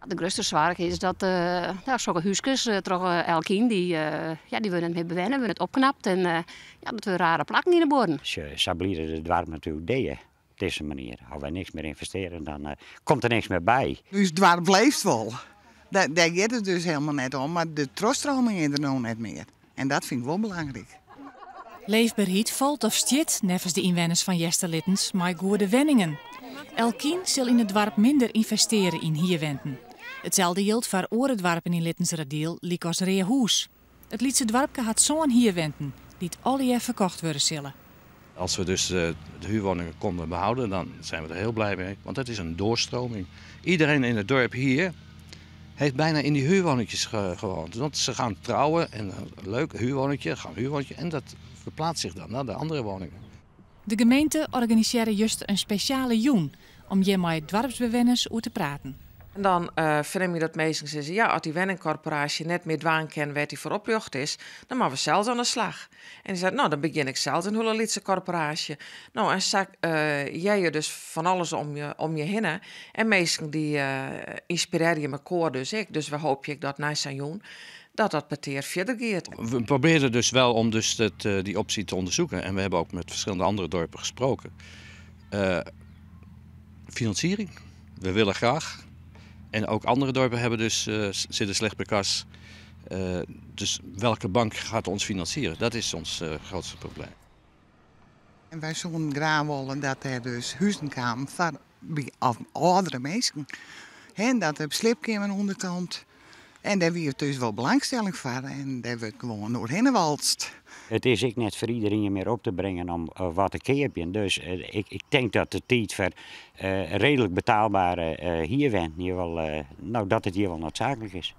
De grutste soarch is dat ja, sokke húskes troch Elkien, dy, ja, dy wurde net mear bewenne, wurde net opknapt en ja, dat wurde rare plakken yn de buorren. Sa bliede it doarp natuerlik dea op dizze manier. As wy niks mear ynvestearje, dan komt der niks mear by. Us doarp leeft wol. Dêr giet it dus helemaal net om, mar de trochstroming is der no net mear. En dat fyn ik wol belangryk. Leefberheid falt of stiet neffens de ynwenners fan Easterlittens mei goede wenningen. Elkien sil yn it doarp minder ynvestearje yn hierwenten. Itselde jildt foar oare doarpen yn Littenseradiel, lykas Reahûs. It lytse doarpke hat sân hierwenten, dy't allegear ferkocht wurde sille. Als we dus de huurwoningen konden behouden, dan zijn we er heel blij mee. Want dat is een doorstroming. Iedereen in het dorp hier heeft bijna in die huurwoningjes gewoond. Want ze gaan trouwen en een leuk huurwoningje, gaan huurwoningje en dat verplaatst zich dan naar de andere woningen. De gemeente organisearre juster in spesjale jûn om hjir mei doarpsbewenners oer te praten. En dan fernim je dat minsken sizze, ja, as dy wenningkorporaasje net mear dwaan kin wêr't dy foar oprjochte is, dan moatte we sels oan de slach. En dy seit, no, dan begjin ik sels in hiele lytse korporaasje. No, en sa hear je dus fan alles om je hinne. En minsken dy ynspirearje mekoar dus ek. Dus we hoopje dat nei sa'n jûn dat dat petear fierder giet. We probeerden dus wel om dus die optie te onderzoeken. En we hebben ook met verschillende andere dorpen gesproken. Financiering. We willen graag. En ook andere dorpen hebben dus, zitten slecht bij kas. Dus welke bank gaat ons financieren? Dat is ons grootste probleem. En wy soene graach wolle dat der dus huzen kamen foar by âldere minsken. En dat der sliepkeamer ûnder komt. En dêr wie dus wol belangstelling foar en dêr wurdt gewoan oerhinne walst. It is ek net foar iderien mear op te bringen om wat te keapjen. Dus ik tink dat de tiid foar reedlik betaalbere hierwenten hjir wol, no, dat it hjir wol needsaaklik is.